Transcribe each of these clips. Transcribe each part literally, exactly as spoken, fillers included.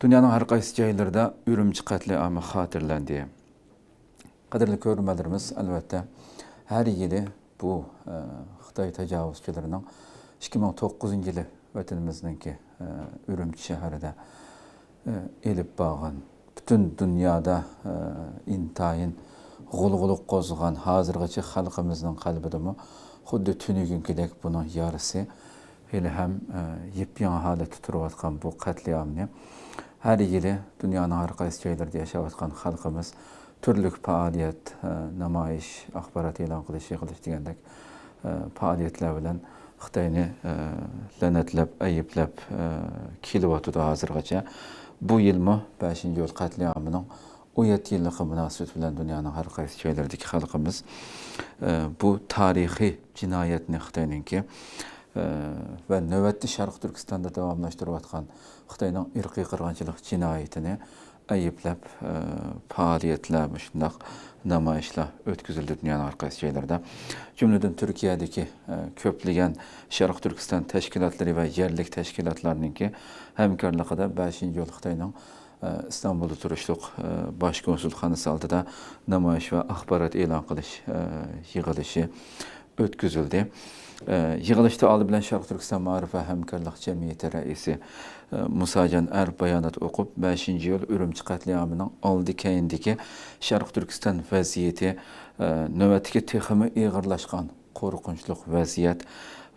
دۇنيانىڭ ھەر قايسى جايلىرىدا ئۈرۈمچى قەتلىئامى خاتىرىلەندى. قەدىرلىك كۆرۈرمەنلىرىمىز، ئەلۋەتتە، ھەر يىلى بۇ، ئە، خىتاي تاجاۋۇزچىلىرىنىڭ ئىككى مىڭ توققۇزىنچى يىلى ۋەتىنىمىزنىڭكى، ئە، ئۈرۈمچى شەھىرىدە، ئە، ئېلىپ بارغان، پۈتۈن دۇنيادا، ئە، ئىنتايىن غۇلغۇلا قوزغىغان، ھازىرغىچە خەلقىمىزنىڭ قەلبىدىمۇ خۇددى تۈنۈگۈنكىدەك بۇنىڭ يارىسى ھېلىھەم، ئە، يېپيېڭى ھالەتتە تۇرۇۋاتقان بۇ قەتلىئامنى ھەر يىلى دۇنيانىڭ ھەر قايسى جايلىرىدا ياشاۋاتقان خەلقىمىز تۈرلۈك پائالىيەت، ئە، نامايىش، ئاخبارات ئېلان قىلىش، يىغىلىش دېگەندەك، ئە، پائالىيەتلەر بىلەن خىتاينى، ئە، لەنەتلەپ، ئەيىبلەپ، ئە، كېلىۋاتىدۇ ھازىرغىچە. بۇ يىلمۇ بەشىنچى ئىيۇل قەتلىئامىنىڭ ئون يەتتە يىللىقى مۇناسىۋىتى بىلەن دۇنيانىڭ ھەر قايسى جايلىرىدىكى خەلقىمىز، ئە، بۇ تارىخىي جىنايەتنى خىتاينىڭكى، ئە، ۋە نۆۋەتتە شەرقىي تۈركىستاندا داۋاملاشتۇرۇۋاتقان خىتاينىڭ ئىرقىي قىرغىنچىلىق جىنايىتىنى ئەيىبلەپ، ئە، پائالىيەتلەر، مۇشۇنداق نامايىشلار ئۆتكۈزۈلدى دۇنيانىڭ ھەر قايسى جايلىرىدا. جۈملىدىن تۈركىيەدىكى، ئە، كۆپلىگەن شەرقىي تۈركىستان تەشكىلاتلىرى ۋە يەرلىك تەشكىلاتلارنىڭكى ھەمكارلىقىدا بەشىنچى ئىيۇل خىتاينىڭ، ئە، ئىستانبۇلدا تۇرۇشلۇق، ئە، باش كونسۇلخانىسى ئالدىدا نامايىش ۋە ئاخبارات ئېلان قىلىش، ئە، يىغىلىشى ئۆتكۈزۈلدى. ئە، يىغىلىشتا ئالدى بىلەن شەرقىي تۈركىستان مائارىپ ۋە ھەمكارلىق جەمئىيىتى رەئىسى، ئە، مۇساجان ئەرىپ بايانات ئوقۇپ، بەشىنچى ئىيۇل ئۈرۈمچى قەتلىئامىنىڭ ئالدى كەينىدىكى شەرقىي تۈركىستان ۋەزىيىتى، ئە، نۆۋەتتىكى تېخىمۇ ئېغىرلاشقان قورقۇنچلۇق ۋەزىيەت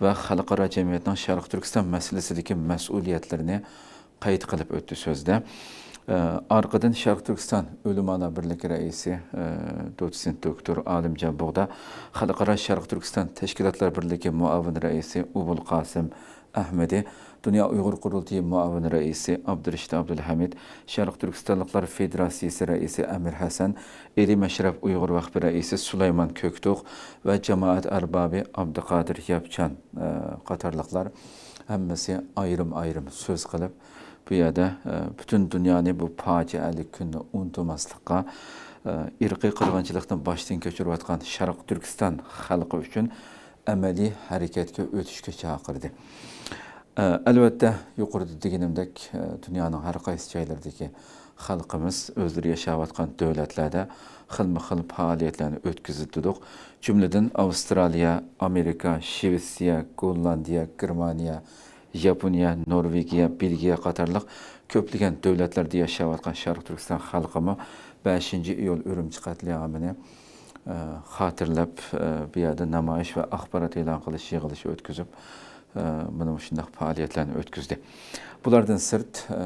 ۋە خەلقئارا جەمئىيەتنىڭ شەرقىي تۈركىستان مەسىلىسىدىكى مەسئۇلىيەتلىرىنى قەيت قىلىپ ئۆتتى سۆزىدە. ئە، ئارقىدىن شەرقىي تۈركىستان ئۆلىمالار بىرلىكى رەئىسى، ئە، دوتسېنت دوكتور ئالىمجان بۇغدا، خەلقئارا شەرقىي تۈركىستان تەشكىلاتلار بىرلىكى مۇئاۋىن رەئىسى ئوبۇل قاسىم ئەھمىدى، دۇنيا ئۇيغۇر قۇرۇلتىيى مۇئاۋىن رەئىسى ئابدۇرېشىت ئابدۇلھەمىد، شەرقىي تۈركىستانلىقلار فېدېراتسىيىسى رەئىسى ئەمىر ھەسەن، ئېلى مەشرەپ ئۇيغۇر ۋەقپى رەئىسى سۇلايمان كۆكتۇغ ۋە جامائەت ئەربابى ئابدۇقادىر ياپچان، ئە، قاتارلىقلار ھەممىسى ئايرىم-ئايرىم سۆز قىلىپ، بۇ يەردە، ئە، پۈتۈن دۇنيانى بۇ پاجىئەلىك كۈننى ئۇنتۇماسلىققا، ئە، ئىرقىي قىرغىنچىلىقنى باشتىن كەچۈرۈۋاتقان شەرقىي تۈركىستان خەلقى ئۈچۈن ئەمەلىي ھەرىكەتكە ئۆتۈشكە چاقىردى. ئە، ئەلۋەتتە، يۇقىرىدا دېگىنىمدەك، ئە، دۇنيانىڭ ھەر قايسى جايلىرىدىكى خەلقىمىز ئۆزلىرى ياشاۋاتقان دۆلەتلەردە خىلمۇ خىل پائالىيەتلەرنى ئۆتكۈزۈۋاتىدۇق. جۈملىدىن ئاۋسترالىيە، ئامېرىكا، شىۋېتسىيە، گوللاندىيە، گېرمانىيە، ياپونىيە، نورۋېگىيە، بېلگىيە قاتارلىق كۆپلىگەن دۆلەتلەردە ياشاۋاتقان شەرقىي تۈركىستان خەلقىمۇ بەشىنچى ئىيۇل ئۈرۈمچى قەتلىئامىنى، ئە، خاتىرىلەپ، ئە، بۇ يەردە نامايىش ۋە ئاخبارات ئېلان قىلىش يىغىلىشى ئۆتكۈزۈپ، ئە، مانا مۇشۇنداق پائالىيەتلەرنى ئۆتكۈزدى. بۇلاردىن سىرت، ئە،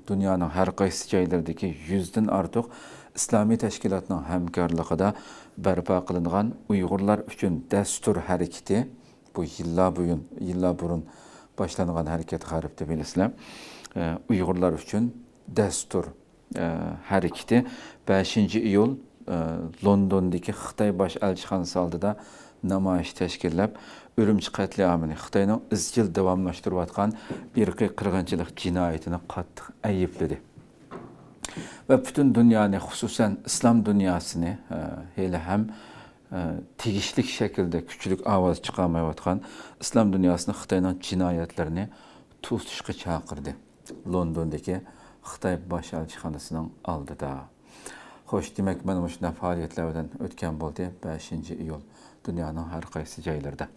دۇنيانىڭ ھەر قايسى جايلىرىدىكى يۈزدىن ئارتۇق ئىسلامىي تەشكىلاتنىڭ ھەمكارلىقىدا بەرپا قىلىنغان ئۇيغۇرلار ئۈچۈن دەستۇر ھەرىكىتى، بۇ يىللار بۇيۇن، يىللار بۇرۇن باشلانغان ھەرىكەت غەربتە بىلىسىلەر. ئە، ئۇيغۇرلار ئۈچۈن دەستۇر، ئە، ھەرىكىتى بەشىنچى ئىيۇل، ئە، لوندوندىكى خىتاي باش ئەلچىخانىسى ئالدىدا نامايىش تەشكىللەپ، ئۈرۈمچى قەتلىئامىنى، خىتاينىڭ ئىزچىل داۋاملاشتۇرۇۋاتقان ئىرقىي قىرغىنچىلىق جىنايىتىنى قاتتىق ئەيىبلىدى. ۋە پۈتۈن دۇنيانى، خۇسۇسەن ئىسلام دۇنياسىنى، ئە، ھېلىھەم، ئە، تېگىشلىك شەكىلدە كۈچلۈك ئاۋاز چىقارمايۋاتقان ئىسلام دۇنياسىنى خىتاينىڭ جىنايەتلىرىنى توسۇشقا چاقىردى. لوندوندىكى خىتاي باش ئەلچىخانىسىنىڭ ئالدىدا. خوش، دېمەك، مانا مۇشۇنداق پائالىيەتلەر بىلەن ئۆتكەن بولدى بەشىنچى ئىيۇل دۇنيانىڭ ھەر قايسى جايلىرىدا.